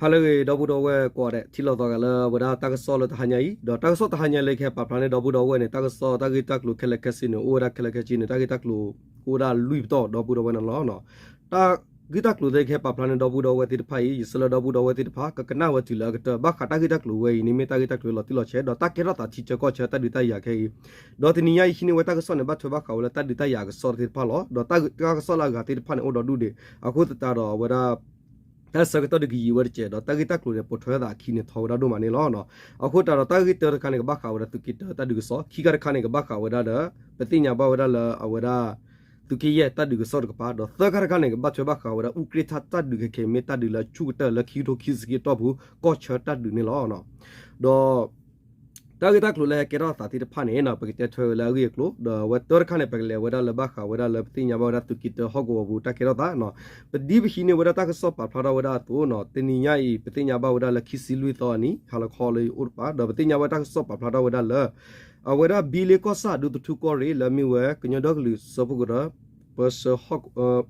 ဟါလၢအဂ့ၤ ဒီပုၢ်ဒီဝဲၢ်ကိးဂၤဒဲး ထံၣ်လိာ်သးဂၤလၢအဝဲဒၣ်တၢ်ကစီၣ်လၢတဟါညါအံၤ, ဒီးတၢ်ကစီၣ်တဟါညါလၢကဟဲပာ်ဖျါန့ၢ်ဒီပုၢ်ဒီဝဲၢ်န့ၣ် တၢ်ကစီၣ်တၢ်ဂ့ၢ်တၢ်ကျိၤခဲလၢာ်ခဲဆ့န့ၣ် အိၣ်ဝဲဒၣ်ခဲလၢာ်ခဲဆ့န့ၣ် တၢ်ဂ့ၢ်တၢ်ကျိၤအိၣ်ဝဲဒၣ်လွံၢ်ပတီၢ် ဒီပုၢ်ဒီဝဲၢ်န့ၣ်လီၤ. တၢ်ဂ့ၢ်တၢ်ကျိၤသ့ၣ်ကဟဲပာ်ဖျါန့ၢ်ဒီပုၢ်ဒီဝဲၢ်သ့ၣ်တဖၣ်အံၤ ယဆၢလၢဒီပုၢ်ဒီဝဲၢ်သ့ၣ်တဖၣ် ကကနၣ်ဝဲတုၤလၢအကတၢၢ် ဘၣ်ဃးတၢ်ဂ့ၢ်တၢ်ကျိၤဝဲအံၤန့ၣ် မ့ၢ်တၢ်ဂ့ၢ်တၢ်ကျိၤလီၤတံၢ်လီၤဆဲး ဒီးတၢ်ကဲထီၣ်သးထံဆၢကီၢ်ဆၢတၢ်ဒုးတၢ်ယၤခဲအံၤ, ဒီးတနံၤညါအံၤဟံးန့ၢ်ဝဲတၢ်ကစီၣ်န့ၣ် ဘၣ်ထွဲဘၣ်ဃးဝဲလၢတၢ်ဒုးတၢ်ယၤအကစီၣ်သ့ၣ်တဖၣ်လီၤ. ဒီးတၢ်ကစီၣ်လၢအဂၤသ့ၣ်တဖၣ်န့ၣ် အိၣ်ဒီးဒူၣ်ဒံး အဃိသတးဒီးအဝဲဒၣ် တၢ်ဆၢကတီၢ်ဒုးကယံာ်ဝဲတစဲး ဒီးတၢ်ဂ့ၢ်တၢ်ကျိၤန့ၣ် ပိာ်ထွဲသးအခံန့ၣ် ထီဝဲဒၣ်ဒိၣ်မးန့ၣ်လီၤ. အဃိသတးဒီးတၢ်ဂ့ၢ်တၢတခါန့ၣ် ကဘၣ်ဃးဝဲဒၣ်သုးက့တၢတၢ်ဒုးကစီၣ်, ခံခါတခါန့ၣ် ကဘၣ်ဃးဝဲဒၣ်ဒီး ပသ့ၣ်ညါဘၣ်ဝဲဒၣ်လၢအဝဲဒၣ် သုးက့ယဲၢ်တၢ်ဒုးကစီၣ်တကပၤ, ဒီးသၢခါတခါန့ၣ် ကဘၣ်ထွဲဘၣ်ဃးဝဲဒၣ် အူကြ့ၣ်ထၣ်တၢ်ဒုးခဲခဲအံၤ မ့ၢ်တၢ်ဒုးလၢအဆူၣ်ကတၢၢ်လၢခံကထိခံဆံခံအတီၢ်ပူၤ ကီၢ်ဆၢတၢ်ဒုးန့ၣ်လီၤ. ဒီး တၢ်ဂ့ၢ်တၢ်ကျိၤလၢဟဲကဲထီၣ်အသးသ့ၣ်တဖၣ်န့ၣ် ပကတဲထွဲဝဲလၢအဂ့ၢ်အကျိၤ, ဒီးအဝဲတၢတခါန့ၣ် ပကလဲၤဝဲဒၣ်လၢဘၣ်ဃးဝဲဒၣ်လၢပသ့ၣ်ညါဘၣ်ဝဲဒၣ်သုးက့တၢဟီၣ်ကဝီၤပူၤတၢ်ကဲထီၣ်သး, ပဒ်ပဟံးန့ၢ်ဝဲဒၣ်တၢ်ကစီၣ်ပာ်ဖျါထီၣ်ဝဲဒၣ်အသိး တနံၤညါအံၤ ပသ့ၣ်ညါဘၣ်ဝဲဒၣ်လၢခံဆံလွံၢ်သီအနံၤ ဟါလီၤခီလၢယအိၣ်တပၤ ဒီးပသ့ၣ်ညါဝဲတၢ်ကစီၣ်ပာ်ဖျါထီၣ်ဝဲဒၣ်လၢ အဝဲဒၣ်ဘံလ့ကီၢ်ဆၣ်ဒူသထူကီၢ်ရ့ၣ်လၢအမ့ၢ်ဝဲကညီဒီကလုာ်စၢဖှိၣ်ကရၢ ပၢဆှၢ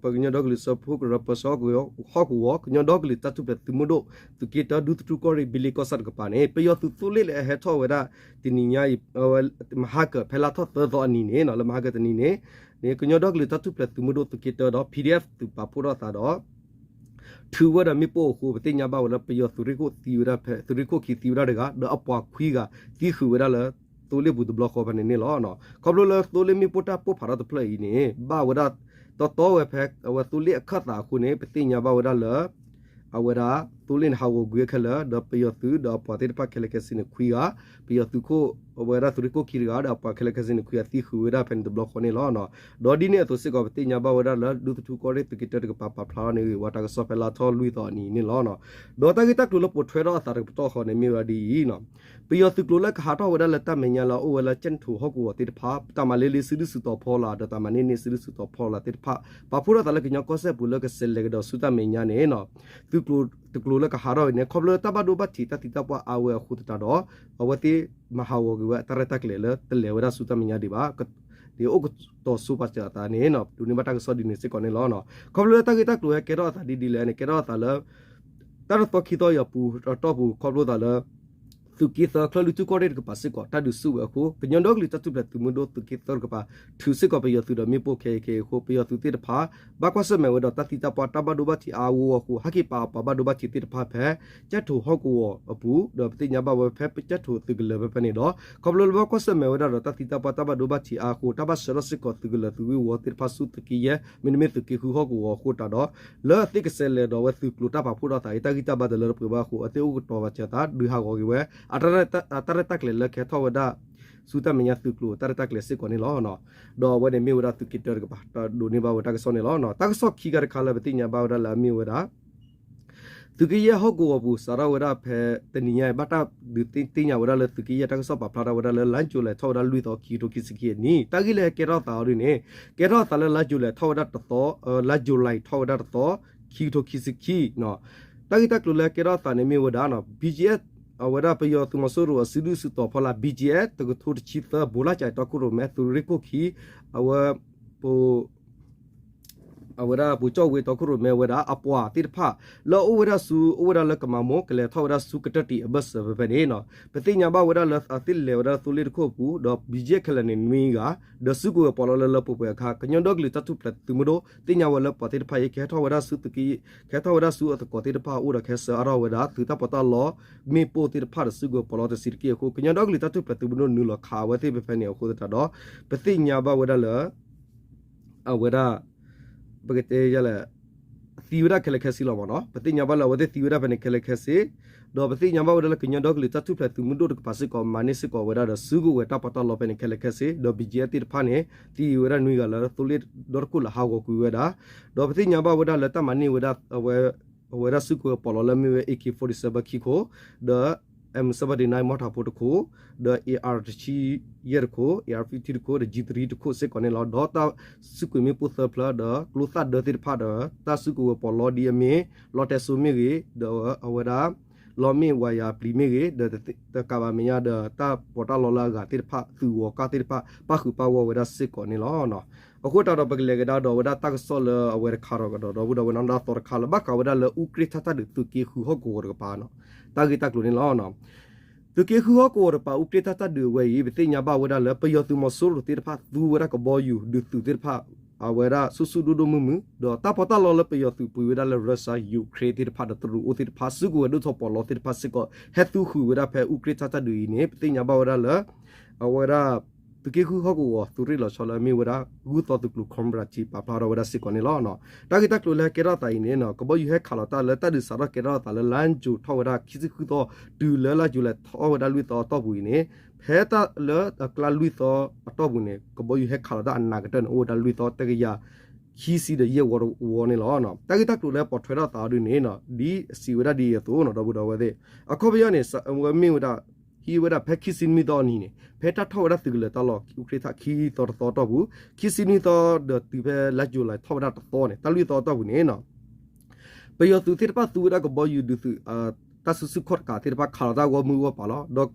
ပကညီဒီကလုာ်စၢဖှိၣ်ကရၢ ပၢဆှၢဟီၣ်ကဝီၤ ကညီဒီကလုာ်တၢ်ထူၣ်ဖျဲးသုးမုၢ်ဒိၣ် သုးက့တၢ ဒူသထူကီၢ်ရ့ၣ် ဘံလ့ကီၢ်ဆၣ်တကပၤန့ၣ် ပယီၤသုးသိလ့ၣ်လၢအဟဲထီၣ်ဝဲဒၣ် တနံၤညါအံၤ မဟါကၢၤ ဖဲလါထီၣ်သၢသီအနံၤန့ၣ် လၢမဟါကၢၤတနံၤန့ၣ် ကညီဒီကလုာ်တၢ်ထူၣ်ဖျဲးသုးမုၢ်ဒိၣ်သုးက့တၢဒီး PDF သုးပာ်ဖှိၣ်ထီၣ်သးဒီး ထုးဝဲဒီးမ့ၣ်ပိၢ်အဃိ ပသ့ၣ်ညါဘၣ်ဝဲလၢပယီၤသုးရ့ၣ်ခိၣ်သံဝဲဒၣ်ဖဲ သုးရ့ၣ်ခိၣ်ခံသံဝဲဒၣ်တဂၤ ဒီးအပှၤခွံဂၤသံဃုာ်ဝဲဒၣ်လၢ သိလ့ၣ်ပူၤတဘျီဃီဖဲန့ၣ်န့ၣ်လီၤ. ခီဖျိလၢသိလ့ၣ်မ့ၣ်ပိၢ်တၢ်ပိၢ်ဖးထီၣ်တဖျၢၣ်အံၤန့ၣ် ဘၣ်ဝဲဒၣ် တီတီဝဲဖဲအဝဲသိလ့ၣ်အခၢၣ်သးအဃိန့ၣ် ပသ့ၣ်ညါဘၣ်ဝဲဒၣ်လၢ အဝဲဒၣ် သိလ့ၣ်န့ၣ်ဟးဂီၤကွံာ်ခဲလၢာ် ဒီးပယီၤသုးဒီးအပှၤသ့ၣ်တဖၣ်ခဲလၢာ်ခဲဆ့န့ၣ်ခွံဂၤ, ပယီၤသုးခိၣ် အဝဲဒၣ်သုးရ့ၣ်ခိၣ်ခံတဂၤ ဒီးအပှၤခဲလၢာ်ခဲဆ့န့ၣ်ခွံဂၤသံဃုာ်ဝဲဒၣ်ဖဲန့ၣ်တဘျီဃီန့ၣ်လီၤ. ဒီးဒ်န့ၣ်အသိးစ့ၢ်ကီး ပသ့ၣ်ညါဘၣ်ဝဲဒၣ်လၢ ဒူသထူကီၢ်ရ့ၣ်သုးက့တၢတကပၤပာ်ဖျါထီၣ်န့ၣ်ဂ့ၤဝဲတၢ်ကစီၣ်ဖဲလါထီၣ်လွံၢ်သီအနံၤန့ၣ်လီၤ. ဒီးတၢ်ဂ့ၢ်တၢ်ကျိၤလၢပိာ်ထွဲထီၣ်အသးတကပတီၢ်ဃီန့ၣ်မ့ၢ်ဝဲဒၣ်ဒ်အံၤ ပယီၤသုးကျိၤလၢကဟးထီၣ်ဝဲဒၣ်လၢတၢ်မဲာ်ညါလၢအအိၣ်ဝဲလၢကၠဲၣ်ထိၣ်ဟီၣ်ကဝီၤသ့ၣ်တဖၣ် တၢ်မၤလ့လ့စုဒုၣ်စုတီၤဖီလာ် ဒီးတၢ်မၤန့ၢ်န့ၢ်စုဒုၣ်စုတီၤဖီလာ်သ့ၣ်တဖၣ် ပာ်ဖှိၣ်ထီၣ်သးလၢကညီကီၢ်စဲၣ်ပူၤလၢကဆဲးလဲၤကဒီးဆူတၢ်မဲာ်ညါန့ၣ် သုးကျိၤတကျိၤလၢကဟးထီၣ်ဝဲန့ၣ် ခီဖျိလၢတၢ်ဘၣ်ဒိဘၣ်ထံးတၢ်သံတၢ်ပှၢ်အါဝဲအဃိသတးဒီး အဝဲသ့ၣ်မၤဟးဂီၤက့ၤဝဲအတၢ်ရဲၣ်တၢ်ကျဲၤလၢတလဲၤဝဲဒၣ်ဆူတၢ်မဲာ်ညါဒံးဘၣ် ဒ်အိၣ်ကတီၤဆိပာ်စၢၤအသးန့ၣ် ဒိးန့ၢ်ဘၣ်တၢ်ကစီၣ်ဒ်န့ၣ်စ့ၢ်ကီးန့ၣ်လီၤ. ခီဖျိလၢတၢ်ဂ့ၢ်တၢ်ကျိၤဟဲကဲထီၣ်အသးဒ်ဒ်လဲၣ်န့ၣ် ကဲထီၣ်အသးလၢ တၢ်တသီခံသီအံၤအပူၤအတီၢ်ပူၤ ခီဖျိသးလၢ သုးက့သၢချၢၣ်လွံၢ်ထူၣ်ကီၢ်ရ့ၣ်တကပၤစ့ၢ်ကီး တၢ်ဒုးဆူၣ်ဝဲအဃိ ကညီဒီကလုာ်တၢ်ထူၣ်ဖျဲးသုးမုၢ်ဒိၣ်သုးက့သၢတကပၤ ထုးစ့ၢ်ကီးပယီၤသုးဒီးမ့ၣ်ပိၢ်ခဲအံၤခဲအံၤအဃိ ပယီၤသုးသ့ၣ်တဖၣ် ဘၣ်ကွၢ်ဆၢၣ်မဲာ်ဝဲဒီးတၢ်သံတၢ်ပှၢ်တၢ်ဘၣ်ဒိဘၣ်ထံးအါအါဂီၢ်ဂီၢ်အဃိ ဟဲက့ၤပာ်အပှၤဘၣ်ဒိဘၣ်ထံးသ့ၣ်တဖၣ်ဖဲ ကၠဲၣ်ထိၣ်ဟီၣ်ကဝီၤအပူၤ ဒီးပသ့ၣ်ညါဘၣ်ဝဲဖဲကၠဲၣ်ထိၣ်သုးကလၢၤဖဲဖဲန့ၣ်ဒီး ခီဖျိလၢဘၣ်ကွၢ်ဆၢၣ်မဲာ်ဝဲဒၣ်ဒီးတၢ်သံတၢ်ပှၢ်တၢ်ဘၣ်ဒိဘၣ်ထံးအါအဃိ တၢ်ဘၣ်ဆှၢထီၣ်စ့ၢ်ကီးသုးကလၢၤသုးဂ့ၢ်ဝီသ့ၣ်တဖၣ်ဆူသုးက့ယဲၢ် မ့တမ့ၢ်သုးက့ဃုဟီၣ်ကဝီၤအဃိသတးဒီး လၢအသ့ၣ်ကဆဲးလဲၤဒီးအဝဲသုးကျိၤတၢ်ပာ်ဖှိၣ်ထီၣ်သးအံၤ တၢ်ဂံၢ်တၢ်ဘါတလၢတပှဲၤဘၣ်အဃိ အသ့ၣ်အိၣ်ကတီၤပာ်စၢၤသး ဒုးဟးဂီၤက့ၤဝဲ အတၢ်ရဲၣ်တၢ်ကျဲၤလၢကဟဲထီၣ်ဝဲဒၣ် ဆူတၢ်မဲာ်ညါသုးကျိၤတၢ်ရဲၣ်တၢ်ကျဲၤစ့ၢ်ကီးန့ၣ်လီၤ. ဒီးအဝဲန့ၣ်မ့ၢ်ဝဲဒၣ်သုးက့တၢတကပၤ တၢ်ဒိးန့ၢ်ဘၣ်ဝဲတၢ်ကစီၣ်န့ၣ်လီၤ. တၢ်ကစီၣ်ခံခါတခါလၢပသ့ၣ်ညါဘၣ်ဝဲဒၣ်လၢအမ့ၢ်ဝဲဒၣ် သုးက့ယဲၢ်ဟီၣ်ကဝီၤပူၤ စးထီၣ်ဝဲဒၣ်ဖဲတနံၤညါအံၤ ဘၣ်တၢ်ဒုးသ့ၣ်ညါဝဲဒၣ်လၢသုးက့ယဲၢ်တၢ်ကစီၣ်ပာ်ဖျါထီၣ်ဝဲဒၣ်လၢ လါယူၤလံထီၣ်ဝဲဒၣ်လွံၢ်သီ ခံကထိခံဆံခံအနံၣ် တၢ်ဂ့ၢ်လၢဟဲကဲထီၣ်သးအီၤဒ်န့ၣ် ကဲထီၣ်သးလၢလါယူၤလံထီၣ်ဝဲဒၣ်တသီ လါယူၤလံထီၣ်ဝဲဒၣ်တသီ ခံကထိခံဆံခံ တၢ်ဂ့ၢ်တၢ်ကျိၤလၢကဲထီၣ်သးန့ၣ်မ့ၢ်ဝဲဒၣ် BGF အဝဲဒၣ်ပယီၤသုးမီၤစိရိၤအစုဒုၣ်စုတီၤဖီလာ် BGF တကထိတဆံသၢ ဘိးလၢ်ကၠဲးတီခိၣ်ရိၣ်မဲ သုးရ့ၣ်ခိၣ်ခံ အဝဲ အဝဲဒၣ်ပူၤကၠီၣ်ဝ့တီခိၣ်ရိၣ်မဲဝဲဒၣ်အပှၤသ့ၣ်တဖၣ် လၢအအိၣ်ဝဲဒၣ်ဆူ အိၣ်ဝဲဒၣ်လၢကမၤမိၢ် ကလဲၤထီၣ်ဝဲဒၣ်ဆူကတၢၢ်တံၢ်အဘၢၣ်စၢၤဖဲဖဲန့ၣ် ပသ့ၣ်ညါဘၣ်ဝဲဒၣ်လၢအသ့ၣ်လဲၤဝဲဒၣ်လၢသိလ့ၣ်တခိၣ်အပူၤ ဒီး BGF ခဲလၢာ်န့ၣ်နွံဂၤ ဒီးစုကဝဲၤပီးလီလၢလၢပှဲၤပှဲၤအခါ ကညီဒီကလုာ်တၢ်ထူၣ်ဖျဲးသုးမုၢ်ဒိၣ် သ့ၣ်ညါဝဲလၢပှၤသ့ၣ်တဖၣ်အံၤ ကဟဲထီၣ်ဝဲဒၣ်ဆူသုးက့ ကဟဲထီၣ်ဝဲဒၣ်ဆူအသကိးသ့ၣ်တဖၣ်အအိၣ်ဒီး ကဟဲဆှၢအါထီၣ်ဝဲဒၣ် သုးတၢ်ပီးတၢ်လီ မ့ၣ်ပိၢ်သ့ၣ်တဖၣ်ဒီးစုကဝဲၤပီးလီတဆံးတက့ၢ်အဃိ ကညီဒီကလုာ်တၢ်ထူၣ်ဖျဲးသုးမုၢ်ဒိၣ်နုာ်လီၤခးအဝဲသ့ၣ်ဖဲဖဲန့ၣ်အဃိသတးဒီး ပသ့ၣ်ညါဘၣ်ဝဲဒၣ်လၢ အဝဲဒၣ် ပကတဲယလဲၣ် သံဝဲဒၣ်ခဲလၢာ်ခဲဆ့လီၤမ့ၢ်နီၤ. ပသ့ၣ်ညါဘၣ်လၢအဝဲသ့ၣ်သံဝဲဒၣ်ဖဲန့ၣ်ခဲလၢာ်ခဲဆ့ ဒီးပသ့ၣ်ညါဘၣ်ဝဲဒၣ်လၢကညီဒီကလုာ်တၢ်ထူၣ်ဖျဲးသုးမုၢ်ဒိၣ်တကပၤစ့ၢ်ကီး မၤန့ၢ်စ့ၢ်ကီးဝဲဒၣ်ဒီးစုကဝဲၤတၢ်ပီးတၢ်လီဖဲန့ၣ်ခဲလၢာ်ခဲဆ့ ဒီး BGF သ့ၣ်တဖၣ်န့ၣ် သံဝဲဒၣ်နွံဂၤလၢသိလ့ၣ်ဒီတခိၣ်လၢဟးဂီၤကွံာ်ဝဲဒၣ် ဒီးပသ့ၣ်ညါဘၣ်ဝဲဒၣ်လၢတၢ်မၤန့ၢ်ဝဲဒၣ် အဝဲဒၣ်စုကဝဲၤပီးလီလၢမ့ၢ်ဝဲ AK forty-seven ခံခိၣ် ဒီး M seventy-nine မီၢ်ထးဖိတခိၣ် ဒီး AR တဆံယဲၢ်တခိၣ် AR fifty တခိၣ် ဒီး G three တခိၣ်စ့ၢ်ကီးန့ၣ်လီၤ. ဒီးတၢ်စုကွံာ်မ့ၣ်ပိၢ်သၢဖျၢၣ် ဒီးကျိသၣ်ဒၢသ့ၣ်တဖၣ်ဒီး တၢ်စုကဝဲၤပီးလီဒ်အမ့ၢ် လီတဲစိမ့ၢ်ဂ့ၤ ဒီးအဝဲဒၣ် လီမ့ၣ်ဝါယၤအပျံၤမ့ၢ်ဂ့ၤ, ဒီးတကးဘၣ်မဲာ်ညါဒီး တၢ်ပီးတၢ်လီလၢအဂၤသ့ၣ်တဖၣ် သုးဂီၤကၢ်သ့ၣ်တဖၣ် ပၣ်ဃုာ်ပၣ်ဂီၢ်ဝဲဒၣ်စ့ၢ်ကီးန့ၣ်လီၤ. အဃိသတးဒီး ပကလဲၤကဒါဒီးဝဲဒၣ်တၢ်ကစီၣ်လၢအဝဲတခါဒီးကဒီး ဒီပုၢ်ဒီဝဲၢ်နီၢ်နီၢ်သီတခါလၢ ဘၣ်ဃးဝဲဒၣ်လၢအူကြ့ၢ်ထၣ်တၢ်ဒုးသုးက့ဃုဟီၣ်ကဝီၤတကပၤနီၤ, တၢ်ဂ့ၢ်တၢ်ကျိၤန့ၣ်လီၤ. သုးက့ဃုဟီၣ်ကဝီၤတကပၤ အူကြ့ၢ်ထၣ်တၢ်ဒုးအဝဲအံၤ ပသ့ၣ်ညါဘၣ်ဝဲဒၣ်လၢ ပယီၤသုးမီၤစိရိၤသ့ၣ်တဖၣ် သူဝဲဒၣ်ကဘီယူၤဒုးသုးသ့ၣ်တဖၣ် အဝဲဒၣ်ဆူၣ်ဆူၣ်ဒိၣ်ဒိၣ်မုၢ်မုၢ်, ဒီးတၢ်ပီးတၢ်လီလၢပယီၤသုးပှ့ၤဝဲဒၣ်လၢ Russia, Ukraine သ့ၣ်တဖၣ်ဒီးတရူးအိၣ်သ့ၣ်တဖၣ် စုကဝဲၤဒိၣ်ထီၣ်ပီးလီသ့ၣ်တဖၣ်စ့ၢ်ကီး ဟဲသူဃုာ်ဝဲဒၣ်ဖဲအူကြ့ၢ်ထၣ်တၢ်ဒုးအံၤန့ၣ် ပသ့ၣ်ညါဘၣ်ဝဲဒၣ်လၢ အဝဲဒၣ် သုးက့ဃုဟီၣ်ကဝီၤသုးရ့ၣ်လီၤဆီလၢအမ့ၢ်ဝဲဒၣ် ဂုၢ်သီသုးကျိၤ Cobra Team ပာ်ဖျါထီၣ်ဝဲဒၣ်စ့ၢ်ကီးန့ၣ်လီၤ. တၢ်ဂ့ၢ်တၢ်ကျိၤလၢဟဲကဲထီၣ်သးအံၤန့ၣ် ကဘီယူၤဟဲခးလီၤတၢ်လၢတၢ်ဒုးစးထီၣ်ကဲထီၣ်သးလၢ လါယူၤထီၣ်ဝဲဒၣ်ခံဆံဃုသီ တုၤလၢလါယူၤလံထီၣ်ဝဲဒၣ်လွံၢ်သီအတီၢ်ပူၤအံၤန့ၣ် ဖဲတၢ်လၢအကျါလွံၢ်သီအတီၢ်ပူၤန့ၣ် ကဘီယူၤဟဲခးလီၤတၢ်အနးကတၢၢ်န့ၣ် အိၣ်ဝဲဒၣ်လွံၢ်သီတကယၤခံဆံဒီးယဲၢ်ဝီတဝီန့ၣ်လီၤ. တၢ်ဂ့ၢ်တၢ်ကျိၤလၢပိာ်ထွဲထီၣ်သးအီၤဒ်န့ၣ် ဒ်စံးဝဲဒၣ်ဒ်အံၤအသိးနီၤ ဒီပုၢ်ဒီဝဲၢ်သ့ၣ်, အခီပညီန့ၣ် အဝဲမ့ၢ်ဝဲဒၣ် ဟံးဝဲဒၣ်ဖဲခံဆံနွံသီအနံၤန့ၣ် ဖဲတၢ်ထီၣ်ဝဲဒၣ်သုးကလၢၤတၢ်လီၢ် အူကြ့ၢ်ထၣ်ခံသီတသီအတီၢ်ပူၤ ခံဆံနွံသီဒီးတုၤဖဲလါယူၤလံ ထီၣ်ဝဲဒၣ်တသီန့ၣ် တၢ်လွံၢ်သီအတီၢ်ပူၤန့ၣ် ပယီၤသုးသ့ၣ်တဖၣ်သူဝဲဒၣ်ကဘီယူၤဒုးသုး တၢ်စုဆူၣ်ခီၣ်တကးသ့ၣ်တဖၣ် ခးလီၤတၢ်ဂီၢ်မုၢ်ဂီၢ်ပၤလီၤ.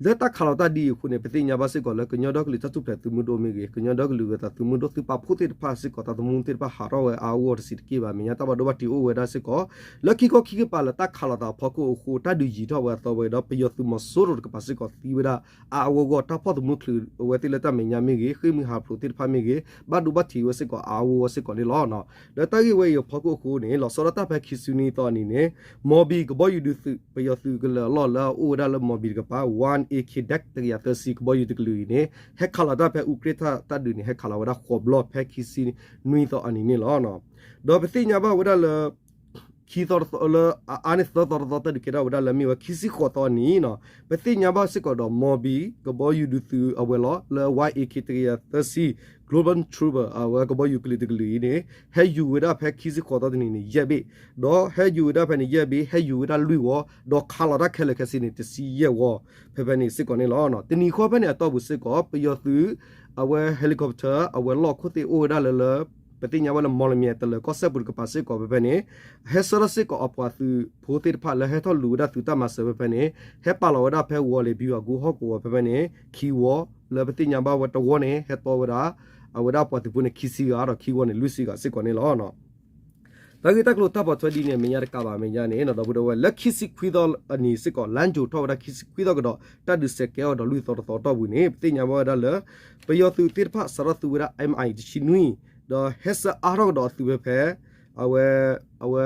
ဒီး လၢတၢ်ခးလီၤတၢ်ဒ်အံၤအဃိန့ၣ် ပသ့ၣ်ညါဘၣ်စ့ၢ်ကီးလၢ ကညီဒီကလုာ်တၢ်ထူၣ်ဖျဲးသုးမုၢ်ဒိၣ်မ့ၢ်ဂ့ၤ, ကညီဒီကလုာ်ဂဲၤသးသုးမုၢ်ဒိၣ် သုးပာ်ဖှိၣ်သ့ၣ်တဖၣ်စ့ၢ်ကီး သးသမူသ့ၣ်တဖၣ်ဟးထီၣ်ဝဲအါအါဂီၢ်ဂီၢ်တစဲးတက့ၢ်ဘၣ် မဲာ်ညါတၢ်ဘၣ်ဒိဘၣ်ထံးအိၣ်ဝဲဒၣ်စ့ၢ်ကီး လၢခံခီခံကပၤလၢတၢ်ခးလီၤသးအဖီခိၣ်အဃိ တၢ်ဒုးယံာ်ထီၣ်ဝဲအသီဝဲဒီး ပယီၤသုးမီၤစိရိၤတကပၤစ့ၢ်ကီးသံဝဲဒၣ်အါအါဂီၢ်ဂီၢ် တၢ်ဖီၣ်သမူချုးအဝဲသ့ၣ်လၢတၢ်မဲာ်ညါမ့ၢ်ဂ့ၤ, ဃ့ၢ်မှံဟးဖျိးသ့ၣ်တဖၣ်မ့ၢ်ဂ့ၤ ဘၣ်ဒိဘၣ်ထံးဝဲစ့ၢ်ကီးအါအါဂီၢ်ဂီၢ်စ့ၢ်ကီးန့ၣ်လီၤ. ဒီးတၢ်ဂ့ၢ်ဝဲအံၤအဖီခိၣ်အဃိန့ၣ် လီၤဆီဒၣ်တၢ်ဖဲခံဆံနွံသီအနံၤန့ၣ် မီၢ်ဘံၣ်ကဘီယူၤဒုးသုး ပယီၤသုးကလၢၤအလီၢ်လၢအအိၣ်ဝဲဒၣ်လၢမီၢ်ဘံၣ်တကပၤ one A K Dak တကယၤသၢဆံ ကဘီယူၤတကလုာ်အံၤန့ၣ် ဟဲခးလီၤတၢ်ဖဲအူကြ့ၢ်ထၣ်တၢ်ဒုးန့ၣ် ဟဲခးလီၤဝဲဒၣ်ဃိးဘျီဖဲခံဆံနွံသီအနံၤန့ၣ်လီၤ. ဒီးပသ့ၣ်ညါဘၣ်ဝဲဒၣ်လၢ ခံသီတသီလၢအအါန့ၢ်သၢသီတသီ တၢ်ဒုးကဲထီၣ်ဝဲဒၣ်လၢအမ့ၢ်ဝဲခံဆံဃိးသီအနံၤနီၤ ပသ့ၣ်ညါဘၣ်စ့ၢ်ကီးဒီး မီၢ်ဘံၣ်ကဘီယူၤဒုးသုးအဝဲၤလီၢ်လၢ one A K တကယၤသၢဆံ Global Trooper အဝဲကဘီယူၤကလုာ်တကလုာ်အံၤန့ၣ် ဟဲယူၤဝဲဒၣ်ဖဲခံဆံဃိးသီတနံၤန့ၣ် ယဲၢ်ဘ့ၣ်, ဒီးဟဲယူၤဝဲဒၣ်ဖဲန့ၣ် ယဲၢ်ဘ့ၣ် ဟဲယူၤဝဲဒၣ်လွံၢ်ဝီ, ဒီးခးလီၤတၢ်ခဲလၢာ်ခဲဆ့န့ၣ် တဆံယဲၢ်ဝီ ဖဲဖဲန့ၣ်စ့ၢ်ကီးန့ၣ်လီၤ. တနံၤဃီဖဲန့ၣ်အတီၢ်ပူၤစ့ၢ်ကီး ပယီၤသုး အဝဲ helicopter အဝဲၤလီၢ်ခိၣ်သ့ၣ်အိၣ်ဝဲဒၣ်လၢလၢ ပသ့ၣ်ညါဘၣ်လၢ မီၣ်လမၠဲၣ်တလၢၤကီၢ်စဲၣ်ပူၤတကပၤစ့ၢ်ကီးဖဲဖဲန့ၣ် ဟဲဆှၢထီၣ်စ့ၢ်ကီးအပှၤသုးဖိသ့ၣ်တဖၣ်လၢဟဲထီၣ်လူၤဝဲဒၣ်သုးတၢ်မၤစၢၤဖဲဖဲန့ၣ် ဟဲပာ်လီၤဝဲဒၣ်ဖဲဝီၤလ့ၤဘံအကူဟီၣ်ကဝီၤဖဲဖဲန့ၣ် ခံဝီ လၢပသ့ၣ်ညါဘၣ်ဝဲတဝီန့ၣ် ဟဲတီဝဲဒၣ် အဝဲဒၣ်ပှၤသုးဖိန့ၣ် ခံဆံဂၤဒီးခံဝီန့ၣ် လွံၢ်ဆံဂၤစ့ၢ်ကီးန့ၣ်လီၤ. တၢ်ဂ့ၢ်တၢ်ကျိၤတၢ်ပိာ်ထွဲဒ်န့ၣ် မဲာ်ညါတကးဘၣ်မဲာ်ညါန့ၣ် ဒီပုၢ်ဒီဝဲၢ် လၢခံဆံခွံသီအနံၤစ့ၢ်ကီး လါယူၤထီၣ်ဝဲဒၣ်ခံဆံခွံသီကဒီး တၢ်ဒုးစဲးကဲအီၤဒီးလွံၢ်သီတသီအတီၢ်ပူၤန့ၣ် ပသ့ၣ်ညါဘၣ်ဝဲဒၣ်လၢ ပယီၤသုးသ့ၣ်တဖၣ်စးထီၣ်သူဝဲဒၣ် M I တဆံနွံ ဒီးဟဲဆှၢအါထီၣ်ကဒီးအသုးဖဲဖဲ အဝဲ အဝဲ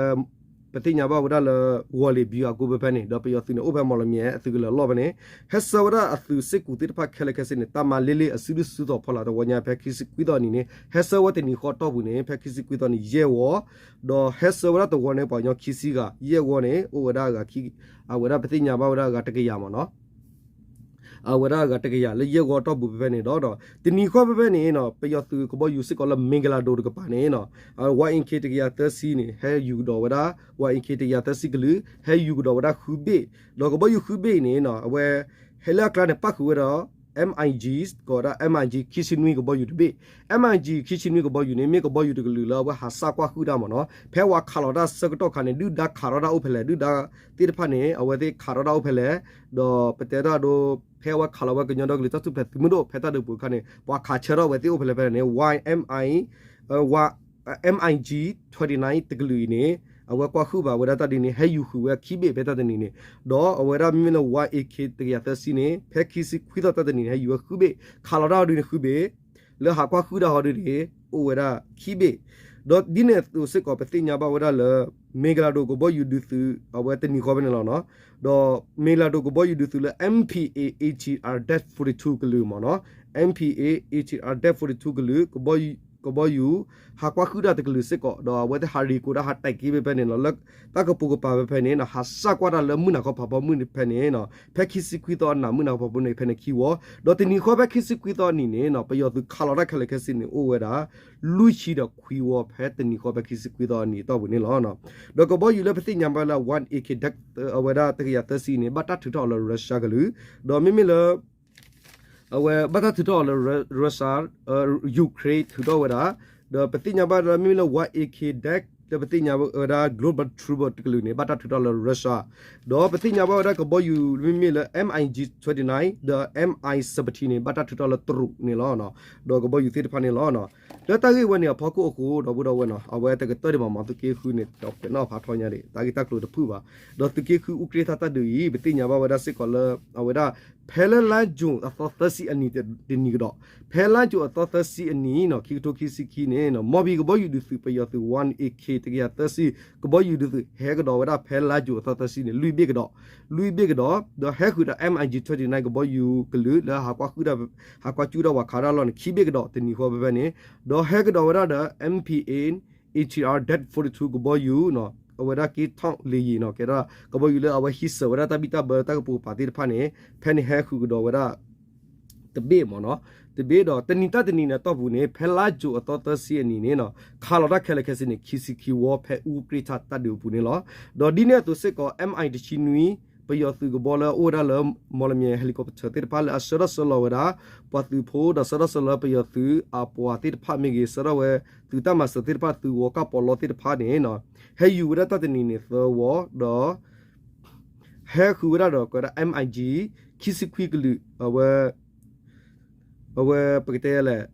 ပသ့ၣ်ညါဘၣ်ဝဲဒၣ်လၢ ဝီၤလ့ၤဘံအကူဖဲဖဲန့ၣ် ဒီးပယီၤသုးန့ၣ် အိၣ်ဖဲမီၣ်လမၠဲၣ်အသုးကလၢၤအလီၢ်ဖဲန့ၣ် ဟဲဆှၢဝဲဒၣ်အသုးစ့ၢ်ကီးသ့ၣ်တဖၣ်ခဲလၢာ်ခဲဆ့န့ၣ် တၢ်မၤလ့လ့အစုဒုၣ်စုတီၤဖီလာ်တဝီညါဖဲခံဆံခွံသီအနံၤန့ၣ် ဟဲဆှၢဝဲတနံၤဃီအတီၢ်ပူၤန့ၣ် ဖဲခံဆံခွံသီန့ၣ် ယဲၢ်ဝီ ဒီးဟဲဆှၢဝဲဒၣ်တဝီန့ၣ် ပှၤကညီခံဆံဂၤ ယဲၢ်ဝီန့ၣ် အိၣ်ဝဲဒၣ်အဂၤခံ အဝဲဒၣ်ပသ့ၣ်ညါဘၣ်ဝဲဒၣ်အဂၤတကယၤမ့ၢ်နီၤ အဝဲဒၣ်အဂၤတကယၤလၢယဲၢ်ဝီအတီၢ်ပူၤဖဲဖဲန့ၣ်ဒီး တနံၤဃီဖဲဖဲန့ၣ်နီၤ ပယီၤသုးကဘီယူၤစ့ၢ်ကီးလၢ မ့ၣ်ကလၤဒိၣ်တကပၤန့ၣ်နီၤ Y N K တကယၤသၢဆံန့ၣ် ဟဲယူၤကဒီးဝဲဒၣ် Y N K တကယၤသၢဆံကလုာ် ဟဲယူၤကဒီးဝဲဒၣ်ဃုဘ့ၣ် ဒီးကဘီယူၤဃုဘ့ၣ်န့ၣ်နီၤ အဝဲ ဟဲလၢအကျါန့ၣ် ပၣ်ဃုာ်ဝဲဒီး M I G ကိးဝဲဒၣ် M I G ခံဆံနွံကဘီယူၤတဘ့ၣ် M I G ခံဆံနွံကဘီယူၤန့ၣ် မ့ၢ်ကဘီယူၤတကလုာ်လၢအဝဲဟးစၢ်ကွၢ်ဃုာ်တၢ်မ့ၢ်နီၤ ဖဲဝဲခးလီၤတၢ်ဆၢကတီၢ်ခါန့ၣ် ဒုၣ်ဒါခးထီၣ်တၢ်အိၣ်ဖဲလဲၣ် ဒုၣ်ဒါသ့ၣ်တဖၣ်န့ၣ် အဝဲသ့ၣ်ခးထီၣ်တၢ်အိၣ်ဖဲလဲၣ် ဒီးပတဲတၢ်ဒိ ဖဲအဝဲခးလီၤဝဲကညီဒီကလုာ်တၢ်ထူၣ်ဖျဲးသုးမုၢ်ဒိၣ် ဖဲတၢ်ဒုးပူၤအခါန့ၣ် ပှၤခးဆၢထီၣ်ဝဲသ့ၣ်အိၣ်ဖဲလဲၣ်ဖဲန့ၣ် Y M I M I G twenty-nine တကလုာ်အံၤန့ၣ် အဝဲကွၢ်ဃုာ်ဘၣ်ဝဲဒၣ်တၢ်ဒ်န့ၣ် ဟဲယူၤဃုာ်ဝဲခံဘ့ၣ်ဖဲတၢ်တနံၤန့ၣ် ဒီးအဝဲဒၣ်မ့မ့ၢ်လၢ Y A K တကယၤသၢဆံန့ၣ် ဖဲခံဆံခွံသီတၢ်တနံၤန့ၣ် ဟဲယူၤဝဲဃုဘ့ၣ် ခးလီၤတၢ်အီၤဒ်န့ၣ်ဃုဘ့ၣ် လၢဟးကွၢ်ဃုာ်တၢ်ဟီဒ်န့ၣ် အိၣ်ဝဲဒၣ်ခံဘ့ၣ် ဒီးဒ်န့ၣ်အသိးစ့ၢ်ကီး ပသ့ၣ်ညါဘၣ်ဝဲဒၣ်လၢ မ့ၢ်ကလၤဒိၣ်ကဘီယူၤဒုးသုး အဝဲတနံၤဃီဖဲန့ၣ်လီၤနီၤ ဒီးမ့ၢ်ကလၤဒိၣ်ကဘီယူၤဒုးသုးလၢ M P A H R dash forty-two ကလုာ်မ့ၢ်နီၤ M P A H R dash forty-two ကလုာ် ကဘီယူၤ ဟးကွၢ်ဃုာ်တၢ်တကလုာ်စ့ၢ်ကီး ဒီးအဝဲသ့ၣ်ဟးရံၣ်ကိးတၢ်ဟးတဲာ်က့ၤဖဲဖဲန့ၣ်လီၤ လၢတၢ်ကပိာ်ကပၤဖဲဖဲန့ၣ် ဟးစၢ်ကွၢ်တၢ်လၢမုၢ်နၤခီဖးဖီမုၢ်ဖဲန့ၣ်နီၤ ဖဲခံဆံခွံသီအနံၤ မုၢ်နၤခီဖးဖီမုၢ်န့ၣ်ဖဲန့ၣ်ခံဝီ ဒီးတနံၤဃီဖဲခံဆံခွံသီအနံၤန့ၣ်နီၤ ပယီၤသုးခးလီၤတၢ်ခဲလၢာ်ခဲဆ့န့ၣ် အိၣ်ဝဲဒၣ် လွံၢ်ဆံဒီးခွံဝီဖဲတနံၤဃီဖဲခံဆံခွံသီအနံၤအတီၢ်ပူၤန့ၣ်လီၤ. ဒီးကဘီယူၤလၢပသ့ၣ်ညါဘၣ်လၢ one A K Dak အဝဲဒၣ်တကယၤသၢဆံန့ၣ် ဘၣ်တၢ်ထုးထီၣ်အီၤလၢ Russia ကလုာ် ဒီးမ့မ့ၢ်လၢ အဝဲဘၣ်တၢ်ထုးထီၣ်အီၤလၢ Russia, Ukraine ထုးထီၣ်ဝဲဒၣ် ဒီးပသ့ၣ်ညါဘၣ်လၢမ့မ့ၢ်လၢ one A K Dak ဒီးပသ့ၣ်ညါဝဲဒၣ် Global Trooper တကလုာ်န့ၣ် ဘၣ်တၢ်ထုးထီၣ်လၢ Russia, ဒီးပသ့ၣ်ညါဘၣ်ဝဲဒၣ်ကဘီယူၤမ့မ့ၢ်လၢ M I G twenty-nine ဒီး M I seventeen န့ၣ် ဘၣ်တၢ်ထုးထီၣ်လၢတရူးန့ၣ်လီၤ. ဒီးကဘီယူၤသ့ၣ်တဖၣ်န့ၣ်လီၤ. လၢတၢ်ဂ့ၢ်ဝဲန့ၣ်အဖီခိၣ်အဃိ ဒီပုၢ်ဒီဝဲၢ်နီၤ အဝဲတကတၢၢ်ဒံးမးမး သုးက့ဃုန့ၣ် တပှဲၤနီၣ်ဖးထီညါဒံး တၢ်ဂ့ၢ်တၢ်ကျိၤတဖုၣ်ဘၣ်. ဒီးသုးက့ဃုအူကြ့ၢ်တၢ်တၢ်ဒုးအံၤ ပသ့ၣ်ညါဘၣ်ဝဲဒၣ်စ့ၢ်ကီးလၢ အဝဲဒၣ် ဖဲလၢလါယူၤအသီသၢဆံအနံၤတနံၤကဒီး, ဖဲလါယူၤအသီသၢဆံအနံၤနီၤ ခံကထိခံဆံခံန့ၣ် မီၢ်ဘံၣ်ကဘီယူၤဒုးသုးပယီၤသုး one A K တကယၤသၢဆံ ကဘီယူၤဒုးသုး ဟဲကဒီးဝဲဒၣ်ဖဲလါယူၤအသီသၢဆံန့ၣ် လွံၢ်ဘ့ၣ်ကဒီး, လွံၢ်ဘ့ၣ်ကဒီး, ဒီးဟဲဃုာ်ဒီး M I G twenty-nine ကဘီယူၤကလုာ်လၢ ဟးကွၢ်ကၠူၣ်ဒီးဝၤခးဒၣ်လီၢ်န့ၣ် ခံဘ့ၣ်ကဒီး တနံၤဃီဖဲဖဲန့ၣ်, ဒီးဟဲကဒီးဝဲဒၣ်ဒီး M P A H R dash forty-two ကဘီယူၤနီၤ အဝဲဒၣ်က့ထီၣ်လ့ယံၤနီၤ ကဲဒၣ် ကဘီယူၤလၢအဝဲဟံးစၢၤဝဲဒၣ် တၢ်ဘံၣ်တၢ်ဘၢတၢ်ကပိာ်ကပၤသ့ၣ်တဖၣ်န့ၣ် ဖဲန့ၣ်ဟဲဃုာ်ကဒီးဝဲဒၣ် တဘ့ၣ်မ့ၢ်နီၤ, တဘ့ၣ်ဒီး တနံၤတၢ်တနံၤန့ၣ်အတီၢ်ပူၤန့ၣ် ဖဲလါယူၤအသီသၢဆံအနံၤန့ၣ်နီၤ ခးလီၤတၢ်ခဲလၢာ်ခဲဆ့န့ၣ် ခံဆံခံဝီ ဖဲအူကြ့ၢ်တၢ်တၢ်ဒုးအပူၤန့ၣ်လီၤ. ဒီးဒ်န့ၣ်အသိးစ့ၢ်ကီး M I တဆံနွံ ပယီၤသုးကဘီလၢအအိၣ်ဝဲဒၣ်လၢ မီၣ်လမၠဲၣ် helicopter သ့ၣ်တဖၣ်လၢအဆှၢထီၣ်ဆှၢလီၤဝဲဒၣ် ပှၤသုးဖိ ဒီးဆှၢထီၣ်ဆှၢလီၤပယီၤသုးအပှၤသ့ၣ်တဖၣ်မ့ၢ်ဂ့ၤ ဆှၢထီၣ်ဝဲသုးတၢ်မၤစၢၤသ့ၣ်တဖၣ် သုးဂီၤကၢ်ပီးလီသ့ၣ်တဖၣ်န့ၣ်နီၤ ဟဲယူၤဝဲဒၣ်တၢ်တနံၤန့ၣ်သၢဝီ ဒီး ဟဲဃုာ်ဝဲဒၣ်ဒီး ကဲဝဲဒၣ် M I G ခံဆံခွံကလုာ် အဝဲ အဝဲပကတဲလဲၣ်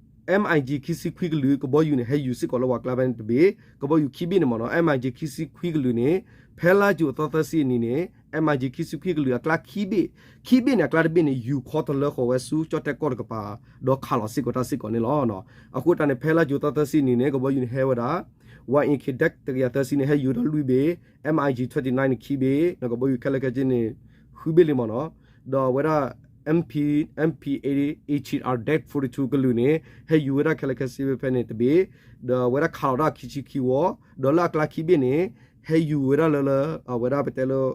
M I G ခံဆံခွံကလုာ် ကဘီယူၤန့ၣ် ဟဲယူၤစ့ၢ်ကီးလၢပှၤကျါဖဲန့ၣ်တဘ့ၣ်, ကဘီယူၤခံဘ့ၣ်န့ၣ်မ့ၢ်နီၤ M I G ခံဆံခွံကလုာ်န့ၣ် ဖဲလါယူၤအသီသၢဆံအနံၤန့ၣ် M I G ခံဆံခွံကလုာ်အကျါခံဘ့ၣ်, ခံဘ့ၣ်န့ၣ် အကျါတဘ့ၣ်န့ၣ် ယူၤခီတလၢဃီၤဝဲဆူကၠီၣ်တဲၣ်ကီၢ်တကပၤ ဒီးခးလီၤစ့ၢ်ကီးတၢ်စ့ၢ်ကီးန့ၣ်လီၤ. အဃိတၢ်န့ၣ် ဖဲလါယူၤအသီသၢဆံအနံၤန့ၣ် ကဘီယူၤန့ၣ်ဟဲဝဲဒၣ် Y A K dash တကယၤသၢဆံန့ၣ် ဟဲယူၤဒီးလွံၢ်ဘ့ၣ်, M I G twenty-nine န့ၣ်ခံဘ့ၣ်, ဒီးကဘီယူၤခဲလၢာ်ခဲဆ့န့ၣ် ဃုဘ့ၣ်လံမ့ၢ်နီၤ, ဒီးအဝဲဒၣ် M P, M P A H R dash forty-two ကလုာ်န့ၣ် ဟဲယူၤဝဲဒၣ်ခဲလၢာ်ခဲဆ့ဖဲဖဲန့ၣ်တဘ့ၣ်, ဒီးအဝဲဒၣ်ခးလီၤတၢ်ခံဆံခံဝီ, ဒီးလၢအကျါခံဘ့ၣ်န့ၣ် ဟဲယူၤဝဲဒၣ်လၢလၢ အဝဲဒၣ်ပတဲလၢ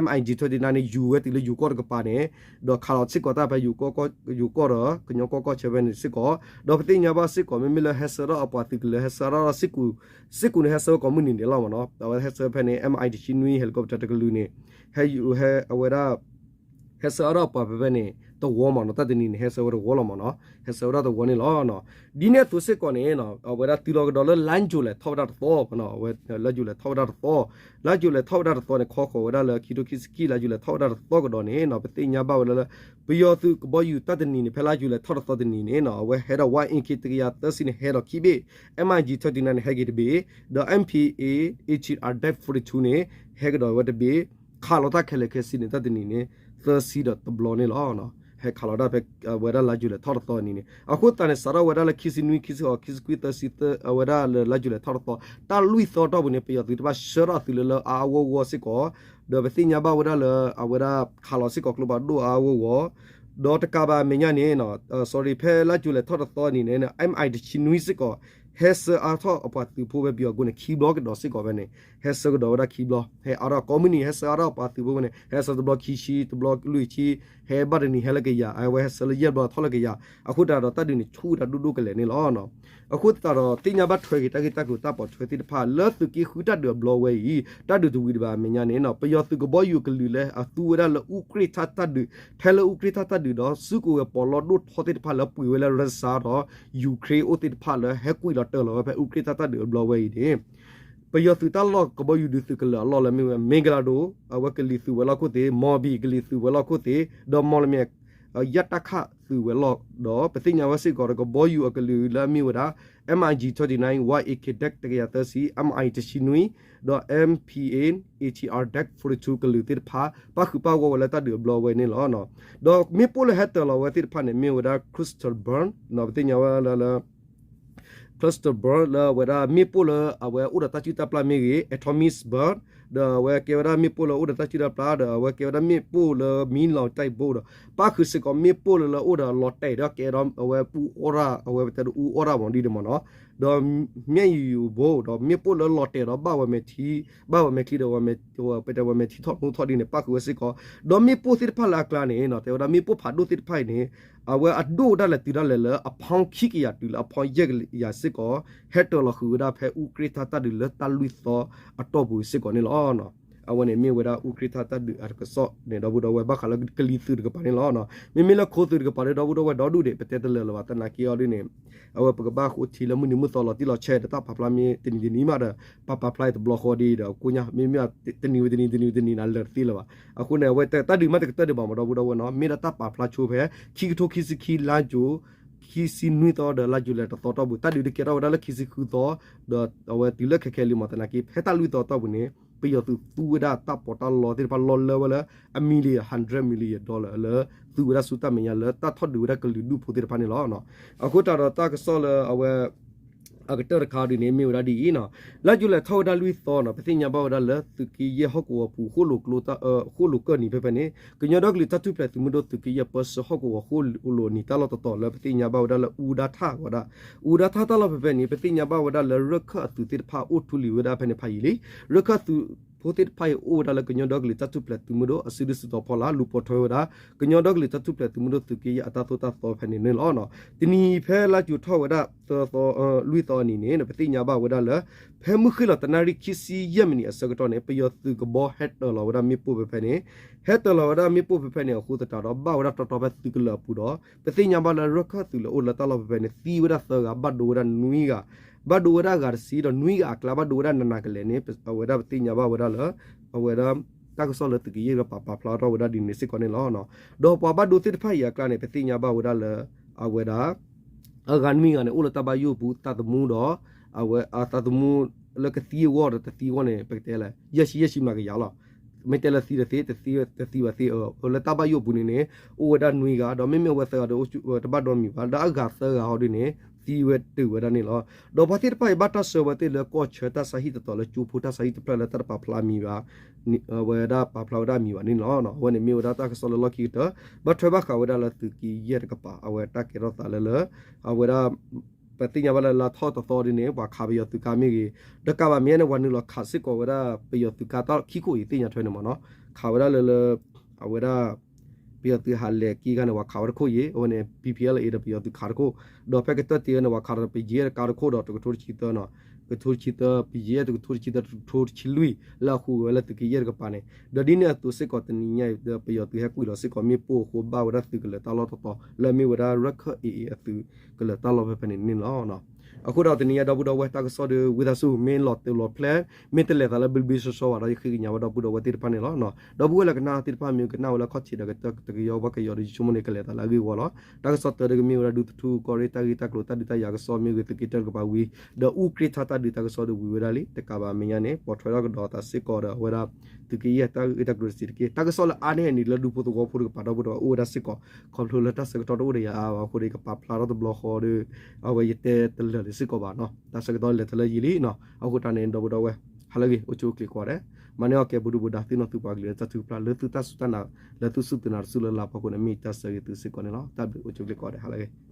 M I G twenty-nine န့ၣ် ယူၤဝဲတုၤလၢယူၤကီၢ်တကပၤန့ၣ်, ဒီးခးလီၤစ့ၢ်ကီးတၢ်ဖဲယူၤကီၢ်, ယူၤကီၢ်ဒီး ကညီကီၢ်ကီၢ်ဆၢဖဲန့ၣ်စ့ၢ်ကီး, ဒီးပသ့ၣ်ညါဘၣ်စ့ၢ်ကီး မ့မ့ၢ်လၢဟဲဆှၢထီၣ်အပှၤသုးကလုာ် ဟဲဆှၢထီၣ်စ့ၢ်ကီး, စ့ၢ်ကီးန့ၣ် ဟဲဆှၢဝဲကိးမုၢ်နံၤဒဲးလီၤမ့ၢ်နီၤ, အဝဲဟဲဆှၢဖဲန့ၣ် M I တဆံနွံ helicopter တကလုာ်န့ၣ် ဟဲယူၤ ဟဲ အဝဲဒၣ် ဟဲဆှၢအါထီၣ်ပှၤဖဲဖဲန့ၣ် တဝီမ့ၢ်နီၤ, တၢ်တနံၤန့ၣ် ဟဲဆှၢဝဲတဝီလီၤမ့ၢ်နီၤ, ဟဲဆှၢဝဲဒၣ်တဝီန့ၣ်လီၤ. ဒ်န့ၣ်အသိးစ့ၢ်ကီးန့ၣ် အဝဲဒၣ်တုၤလီၤကဒီးလၢ လါယူၤလဲၤထီၣ်ဝဲဒၣ်တသီ, လါယူၤလဲၤထီၣ်ဝဲဒၣ်တသီ, လါယူၤလဲၤထီၣ်ဝဲဒၣ်တသီန့ၣ် ခီဃီၤဝဲဒၣ်လၢခံထိခံဆံခံ လါယူၤလဲၤထီၣ်ဝဲဒၣ်တသီကဒီးန့ၣ် ပသ့ၣ်ညါဘၣ်ဝဲလၢ ပယီၤသုးကဘီယူၤတၢ်တနံၤန့ၣ် ဖဲလါယူၤလဲၤထီၣ်တသီတနံၤန့ၣ် အဝဲဟဲဒီး Y A K တကယၤသၢဆံန့ၣ် ဟဲဒီးခံဘ့ၣ်, M I G twenty-nine န့ၣ် ဟဲက့ၤတဘ့ၣ်, ဒီး M P A H R dash forty-two န့ၣ် ဟဲကဒီးဝဲတဘ့ၣ်, ခးလီၤတၢ်ခဲလၢာ်ခဲဆ့န့ၣ် တၢ်တနံၤန့ၣ် သၢဆံဒီးတဘျီန့ၣ်လီၤ. ဟဲခးလီၤတၢ်ဖဲ အဝဲဒၣ်လါယူၤလဲၤထီၣ်တသီနံၤန့ၣ် အဃိသတးန့ၣ် စးထီၣ်ဝဲဒၣ်လၢခံဆံနွံ ခံဆံဃိး ခံဆံခွံ သၢဆံ အဝဲဒၣ်လၢလါယူၤလဲၤထီၣ်တသီ တၢ်လွံၢ်သီတီၢ်ပူၤန့ၣ် ပယီၤသုးတဖၣ်ဆှၢထီၣ်အသုးလၢလၢအါအါဂီၢ်ဂီၢ်စ့ၢ်ကီး, ဒီးပသ့ၣ်ညါဘၣ်ဝဲဒၣ်လၢ အဝဲဒၣ်ခးလီၤစ့ၢ်ကီးကျိဖးဒိၣ်အါအါဂီၢ်ဂီၢ်, ဒီးတကးဘၣ်အမဲာ်ညါန့ၣ် sorry ဖဲလါယူၤလဲၤထီၣ်တသီနံၤန့ၣ် M I တဆံနွံစ့ၢ်ကီး ဟဲဆှၢအါထီၣ်အပှၤသုးဖိဖဲပယီၤအဂီၢ်န့ၣ် ခံဘျီကဒီးစ့ၢ်ကီးဖဲန့ၣ်, ဟဲဆှၢကဒီးဝဲဒၣ်ခံဘျီ, ဟဲအါထီၣ်ကိးမုၢ်နံၤ ဟဲဆှၢအါထီၣ်ပှၤသုးဖိဖဲန့ၣ် ဟဲဆှၢတဘျီခံဆံ တဘျီလွံၢ်ဆံ, ဟဲဘၣ်တနံၤဟဲလၢကယၤ, အဝဲဟဲဆှၢလၢယဲၢ်ဘျီထီၣ်လၢကယၤ, အဃိသတးဒီးတၢ်ဒုးန့ၣ်ဆူၣ်ဝဲဒၣ်ဒိၣ်ဒိၣ်ကလဲာ်န့ၣ်လီၤ. အဃိသတးဒီးသ့ၣ်ညါဘၣ်ထွဲက့ၤတၢ်ဂ့ၢ်တၢ်ကျိၤတၢ်ပိာ်ထွဲသ့ၣ်တဖၣ် လၢသုးက့ဃုတၢ်ဒုးအဘျီဝဲအံၤ တၢ်ဒုးတဝံၤတဘၣ်အမဲာ်ညါန့ၣ် ပယီၤသုးကဘီယူၤအကလုာ်လၢအသူဝဲဒၣ်လၢအူကြ့ၢ်တၢ်တၢ်ဒုး ထဲလၢအူကြ့ၢ်တၢ်တၢ်ဒုးဒီး စုကဝဲၤပီးလီဒိၣ်ထီသ့ၣ်တဖၣ်လၢပှ့ၤဝဲလၢ Russia ဒီး Ukraine အိၣ်သ့ၣ်တဖၣ်လၢဟဲကွံာ်လီၤတၢၢ်လီၤဝဲဖဲအူကြ့ၢ်တၢ်တၢ်ဒုးအဘျီဝဲအံၤန့ၣ် ပယီၤသုးတၢ်လီၢ်ကဘီယူၤဒုးသုးကလၢၤအလီၢ်လၢမ့ၢ်ဝဲ မ့ၣ်ကလးဒိၣ်, အဝဲကလံၤသုးဝဲၤလီၢ်ခိၣ်သ့ၣ်, မီၢ်ဘံၣ်ကလံၤသုးဝဲၤလီၢ်ခိၣ်သ့ၣ်, ဒီးမီၣ်လမၠဲၣ် ယဲၢ်တၢ်ခၣ်သုးဝဲၤလီၢ်, ဒီးပသ့ၣ်ညါဝဲစ့ၢ်ကီးဒီးကဘီယူၤအကလုာ်လၢအမ့ၢ်ဝဲဒၣ် M I G twenty-nine, Y A K dash တကယၤသၢဆံ, M I တဆံနွံ, ဒီး M P A H R dash forty-two ကလုာ်သ့ၣ်တဖၣ် ပၣ်ဃုာ်ပၣ်ဂီၢ်ဝဲလၢတၢ်ဒုးအဘျီဝဲန့ၣ်လီၤ. ဒီးမ့ၣ်ပိၢ်လၢဟဲတၢၤလီၤဝဲသ့ၣ်တဖၣ်န့ၣ် မ့ၢ်ဝဲဒၣ် cluster bomb, ပသ့ၣ်ညါဝဲလၢ cluster bomb လၢအဝဲဒၣ်မ့ၣ်ပိၢ်လၢအဝဲအိၣ်ဒီးတၢ်စုၣ်တၢ်ပျၢ်မ့ၢ်ဂ့ၤ atomic bomb, ဒီးအဝဲကဲဝဲဒၣ်မ့ၣ်ပိၢ်လၢအိၣ်ဒီးတၢ်စုၣ်တၢ်ပျၢ် ဒီးအဝဲကဲဝဲဒၣ်မ့ၣ်ပိၢ်လၢ မီၣ်လီၤတဲၣ်ဘိၣ်ဒီး ပၣ်ဃုာ်စ့ၢ်ကီးမ့ၣ်ပိၢ်လၢလၢအိၣ်ဒီးလီၤတဲာ်ဒီးကဲဒီးအဝဲပူအီၣ်တၢ် အဝဲပတဲဒ်အူအီၣ်တၢ်မီၤဒ်န့ၣ်မ့ၢ်နီၤ, ဒီး မျက်ရည်ယိုဗုံး ဒီးမ့ၣ်ပိၢ်လၢလီၤတဲာ်ဒီးဘၣ်ဝဲမဲာ်ထံ, ဘၣ်ဝဲမဲာ်ချံဒီး ပတဲဝဲမဲာ်ထံထီၣ်မူထီၣ်ဒ်န့ၣ် ပၣ်ဃုာ်ဝဲစ့ၢ်ကီး, ဒီးမ့ၣ်ပိၢ်သ့ၣ်တဖၣ်လၢအကျါန့ၣ် တဲဝဲဒၣ်မ့ၣ်ပိၢ်ဖးဒိၣ်သ့ၣ်တဖၣ်အံၤန့ၣ် အဝဲအဒိၣ်ဒၣ်လဲာ်တုၤဒၣ်လဲာ်လၢအ pound ခံကယၤတုၤလၢအ pound ယဲၢ်ကယၤစ့ၢ်ကီး, ဟဲတၢၤလီၤဃုာ်ဝဲဒၣ်ဖဲအူကြ့ၢ်တၢ်တၢ်ဒုးလၢတၢ်လွံၢ်သီအတီၢ်ပူၤစ့ၢ်ကီးန့ၣ်လီၤ. အဝဲန့ၣ်မ့ၢ်ဝဲဒၣ်အူကြ့ၢ်ထၣ်တၢ်ဒုးအတကစီၣ်န့ၣ် ဒီပုၢ်ဒီဝဲၢ် ဘၣ်ဃးလၢကလံၤသုးတကပၤန့ၣ်လီၤ. မ့မ့ၢ်လၢခိသုးတကပၤဒီး ဒီပုၢ်ဒီဝဲၢ်ဒီဒူၣ်ဒံး ပတဲတလၢာ်လၢၤဘၣ် သနာ်က့အီၤဒ်န့ၣ် အဝဲပကဘၣ်ဃိထံလၢမုၢ်နံၤမုၢ်သီလီၤတံၢ်လီၤဆဲးဒီး တၢ်ပာ်ဖျါမ့ၢ်တနံၤတနံၤမးဒီး ပာ်ပာ်ဖျါအံၤတဘျီဃီဒ်ဒီး ကိညါ မ့မ့ၢ်တနံၤဝဲတနံၤ တနံၤဝဲတနံၤန့ၣ် လၢာ်တသ့လၢၤဘၣ်. အဃိန့ၣ် အဝဲတၢ်ဒုးမးတကတၢၢ်ဒံးဘၣ်မး ဒီပုၢ်ဒီဝဲၢ်နီၤ မ့ၢ်ဒၣ်တၢ်ပာ်ဖျါဆိဖဲ ခံကထိခံဆံခံ လါယူၤ ခံဆံနွံသီဒီး လါယူၤလံတသီတီၢ်ပူၤ တၢ်ဒုးတကဲထီၣ်ဝဲဒၣ်လၢခံဆံဃုသီ ဒီးအဝဲတုၤလၢခဲခဲလံမး သနာ်က့ ဖဲတၢ်လွံၢ်သီတီၢ်ပူၤန့ၣ် ပယီၤသုးသူဝဲဒၣ်တၢ်ပီးတၢ်လီသ့ၣ်တဖၣ်လီၢ်လၢဝဲလၢ အ million hundred million dollar လၢ သူဝဲဒၣ်ဆူတၢ်မဲာ်ညါလၢတၢ်ထီၣ်ဒုးဝဲဒၣ်ကလုာ်ဒူၣ်ဖိသ့ၣ်တဖၣ်န့ၣ်လီၤ. အဃိသတးဒီးတၢ်ကစီၣ်လၢအဝဲ အကတၢၢ်တခါဒ်န့ၣ် မ့ၢ်ဝဲဒၣ်ဒ်အံၤနီၤ, လါယူၤလံထီၣ်ဝဲဒၣ်လွံၢ်သီနီၤ ပသ့ၣ်ညါဘၣ်ဝဲဒၣ်လၢသုးက့ယဲၢ်ဟီၣ်ကဝီၤပူၤ ဃိၣ်လိာ်ကျိ ဃိၣ်လိာ်ကၢၢ်နံၤဖဲဖဲန့ၣ် ကညီဒီကလုာ်တၢ်ထူၣ်ဖျဲးသုးမုၢ်ဒိၣ် သုးက့ယဲၢ်ပၢဆှၢဟီၣ်ကဝီၤဃိၣ်လိာ်နံၤတၢ်လီၢ်တတီၤလၢပသ့ၣ်ညါဘၣ်ဝဲဒၣ်လၢအူဒါထၣ်ဝဲဒၣ်, အူဒါထၣ်တၢ်လီၢ်ဖဲဖဲန့ၣ် ပသ့ၣ်ညါဘၣ်ဝဲဒၣ်လၢရၢၢ်ခၢၣ်အသုးသ့ၣ်တဖၣ်အိၣ်ထူလံၤဝဲဒၣ်ဖဲန့ၣ်ဖးယံာ်လံ, ရၢၢ်ခၢၣ်အသုးဖိသ့ၣ်တဖၣ်အံၤအိၣ်ဝဲဒၣ်လၢကညီဒီကလုာ်တၢ်ထူၣ်ဖျဲးသုးမုၢ်ဒိၣ်အစုဒုၣ်စုတီၤဖီလာ် လူၤပိာ်ထွဲဝဲဒၣ် ကညီဒီကလုာ်တၢ်ထူၣ်ဖျဲးသုးမုၢ်ဒိၣ်သုးက့ယဲၢ်အတၢ်သိၣ်တၢ်သီဖဲန့ၣ်န့ၣ်လီၤ. တနံၤဖဲလါယူၤထီၣ်ဝဲဒၣ်သၢသီ လွံၢ်သီအနံၤန့ၣ် ပသ့ၣ်ညါဘၣ်ဝဲဒၣ်လၢ ဖဲမုၢ်ဃ့ၢ်လီၤတနၣ်ရံၣ်ခံဆံယဲၢ်မံးနံးအဆၢကတီၢ်န့ၣ် ပယီၤသုးကဘီဟဲတၢၤလီၤဝဲဒၣ်မ့ၣ်ပိၢ်ဖဲဖဲန့ၣ်, ဟဲတၢၤလီၤဝဲဒၣ်မ့ၣ်ပိၢ်ဖဲဖဲန့ၣ်အဃိသတးဒီး ဘၣ်ဝဲဒၣ်တီတီဖဲသုးကလၢၤအပူၤဒီး ပသ့ၣ်ညါဘၣ်လၢရၢၢ်ခၢၣ်သုးလၢအိၣ်လၢတၢ်လီၢ်ဖဲဖဲန့ၣ် သံဝဲဒၣ်သၢဂၤ ဘၣ်ဒိဝဲဒၣ်နွံဂၤ, ဘၣ်ဒိဝဲဒၣ်ဂၤတဆံဒီးနွံဂၤအကျါ ဘၣ်ဒိဝဲဒၣ်နးနးကလဲာ်န့ၣ် အဝဲဒၣ်ပသ့ၣ်ညါဘၣ်ဝဲဒၣ်လၢ အဝဲဒၣ် တၢ်ကစီၣ်လၢသုးက့ယဲၢ်တကပၤပာ်ဖျါထီၣ်ဝဲဒၣ်ဒ်န့ၣ်စ့ၢ်ကီးန့ၣ်လီၤ. ဒီးပှၤဘၣ်ဒိသ့ၣ်တဖၣ်အံၤအကျါန့ၣ် ပသ့ၣ်ညါဘၣ်ဝဲဒၣ်လၢ အဝဲဒၣ် အဂၤနွံဂၤန့ၣ် အိၣ်လၢတၢ်ဘၣ်ယိၣ်အပူၤ သးသမူဒီး အဝဲအသးသမူလၢကသံအဂီၢ်ဒီးတသံအဂီၢ်န့ၣ် ပကတဲလဲၣ် ယဲၢ်ဆံယဲၢ်ဆံမးကယၤလီၤ. မ့ၢ်တဲလၢသံတသ့ တသံဘၣ်သ့ လၢတၢ်ဘၣ်ယိၣ်အပူၤန့ၣ်န့ၣ် အိၣ်ဝဲဒၣ်နွံဂၤ ဒီးမ့မ့ၢ်အဝဲသၢဂၤဒီး တဘၣ်ဒိမံၤဘၣ် ဒီးအဂၤသၢဂၤဟီဒ်န့ၣ် သံဝဲတုၤဝဲဒၣ်န့ၣ်လီၤ. ဒီးပှၤသ့ၣ်တဖၣ်အံၤဘၣ်တၢ်ဆှၢဝဲသ့ၣ်လၢကီၢ်ဆၢတၢ်ဆါဟံၣ်တတီၤလၢကၠိဖိတၢ်ဆါဟံၣ်တဖျၢၣ်လၢတၢ်တပာ်ဖျါမံၤဘၣ် အဝဲဒၣ်ပာ်ဖျါဝဲဒၣ်အမံၤဘၣ်န့ၣ်လီၤ. အဝဲန့ၣ်မ့ၢ်ဝဲဒၣ်တၢ်ကစီၣ်လၢလီၢ်ခံကတၢၢ် ဘၣ်ထွဲဘၣ်ဃးဝဲဒၣ်လၢသုးက့ယဲၢ်တကပၤ အဝဲတၢ်ကဲထီၣ်သးလၢလၢ အဝဲဒၣ် ပသ့ၣ်ညါဘၣ်လၢလါထီၣ်တသီဒ်န့ၣ် ပှၤခးပယီၤသုးကါမ့ၢ်ဂ့ၤ ဒီးကးဘၣ်မ့ၢ်န့ၣ် ပှၤနုာ်လီၤခးစ့ၢ်ကီးဝဲဒၣ်ပယီၤသုးကါတၢ်ခံခိၣ်အံၤသ့ၣ်ညါထွဲန့ၣ်မ့ၢ်နီၤ ခးဝဲဒၣ်လၢလၢ အဝဲဒၣ် ပယီၤသုးဟးလဲၤက့ၤခါန့ၣ် ပှၤခးဝဲတခိၣ်အံၤ အဝဲန့ၣ် ပီပီအလ်အ့ဒီးပယီၤသုးခးတခိၣ် ဒီးဖဲကတၢၢ်တ့ၢ်ဝဲန့ၣ် ပှၤခးဒီးပယဲၢ်တကါတခိၣ်ဒီးတကထိတဆံသၢနီၤ တကထိတဆံသၢ ပယဲၢ်တကထိတဆံသၢ တကထိတဆံလွံၢ် လၢအဃုာ်ဝဲလၢသုးက့ယဲၢ်တကပၤန့ၣ် ဒီးဒ်န့ၣ်အသိးစ့ၢ်ကီးတနံၤညါအံၤ ပယီၤသုးဟဲကွံာ်လီၤစ့ၢ်ကီးမ့ၣ်ပိၢ်အဃိ ဘၣ်ဝဲဒၣ်သုးကလၢၤတၢ်လီၢ်တတီၤ လၢအမ့ၢ်ဝဲဒၣ်ရၢၢ်ခၢၣ်အ့အ့အသုးကလၢၤတၢ်လီၢ်ဖဲဖဲန့ၣ်န့ၣ်လီၤ. အဃိဒီးတနံၤညါဒီပုၢ်ဒီဝဲၢ် တၢ်ကစီၣ်ဒီးဝံသးစူၤ မ့ၢ်လီၤတၢၢ်လီၤဖျဲး မ့ၢ်တလဲၤသးလၢဘျ့ဘျ့ဆှီဆှီဘၣ်ဒီး ယဃ့ကညးဝဲဒီပုၢ်ဒီဝဲၢ်သ့ၣ်တဖၣ်န့ၣ်လီၤ. ဒီပုၢ်ဝဲၢ်လၢကနၣ်သ့ၣ်တဖၣ်မ့ၢ်ကနၣ်ဝဲလၢခီၣ်ထံးဒီးကတၢၢ်ကတကယီဝဲကယီဒီး ယဆိကမိၣ်န့ၣ်ကလဲၤသးလၢအဂ့ၢ်အဝီလီၤ. တၢ်ကစီၣ်တၢ်ဒီးကမ့ၢ်ဝဲဒၣ်ဒူသထူကီၢ်ရ့ၣ်တၢ်ဂ့ၢ်တၢ်ကျိၤတၢ်ဒုးတၢ်ယၤကစီၣ်မ့ၢ်ဂ့ၤ သုးက့တၢ်တကပၤဝံၤ ဒီးအူကြ့ၢ်ထၣ်တၢ်ဒုးတၢ်ကစီၣ်ဒီးဝံၤဝဲဒၣ်လံ တကးဘၣ်မဲာ်ညါန့ၣ် ပိာ်ထွဲထီၣ်ကဒီးသးစ့ၢ်ကီးဒီးအဝဲဒၣ် သုးက့ယဲၢ်တၢ်ဂ့ၢ်တၢ်ကျိၤတစဲးတက့ၢ်. တၢ်ကစီၣ်လၢအါန့ၢ်န့ၣ်လၢဒူဖိသဝီဖိတကပၤဒီပုၢ်ဒီဝဲၢ်အိၣ်ဝဲဒၣ်စ့ၢ်ကီး ခီဖျိလၢတၢ်ဆၢကတီၢ်တအိၣ်ဒီးယၤအါဘၣ်အဃိဒီး ယကပာ်ဖျါထီၣ်တဘျီဃီဒီး အဝဲယတဲတလၢာ်လံစ့ၢ်ကီးဘၣ်နီၤ တၢ်ဆၢကတီၢ်လဲၤတလၢယံာ်လံနီၤ အဃိတၢ်န့ၣ် ဒီပုၢ်ဒီဝဲၢ် ဟါလၢအဂ့ၤ အိၣ်ဆူၣ်အိၣ်ချ့ကိးဂၤဒဲး မၤန့ၢ်အီၣ်ကဲ ပူၤဒူပူၤဒါ သုနီၢ်သုပှၤကလုာ်လၢတၢ်ထုကဖၣ် လၢသုတၢ်စူၢ်တၢ်နာ် လၢသုစူၢ်သုနာ်တစူၢ်လၢ်လၢ်ဖီခိၣ်န့ၣ် မ့ၢ်တၢ်ဆၢဂ့ၤသုစ့ၢ်ကီးန့ၣ်လီၤ. တၢ်ဘျုးအိၣ်ဆူၣ်အိၣ်ချ့ကိးဂၤဒဲး ဟါလၢအဂ့ၤ.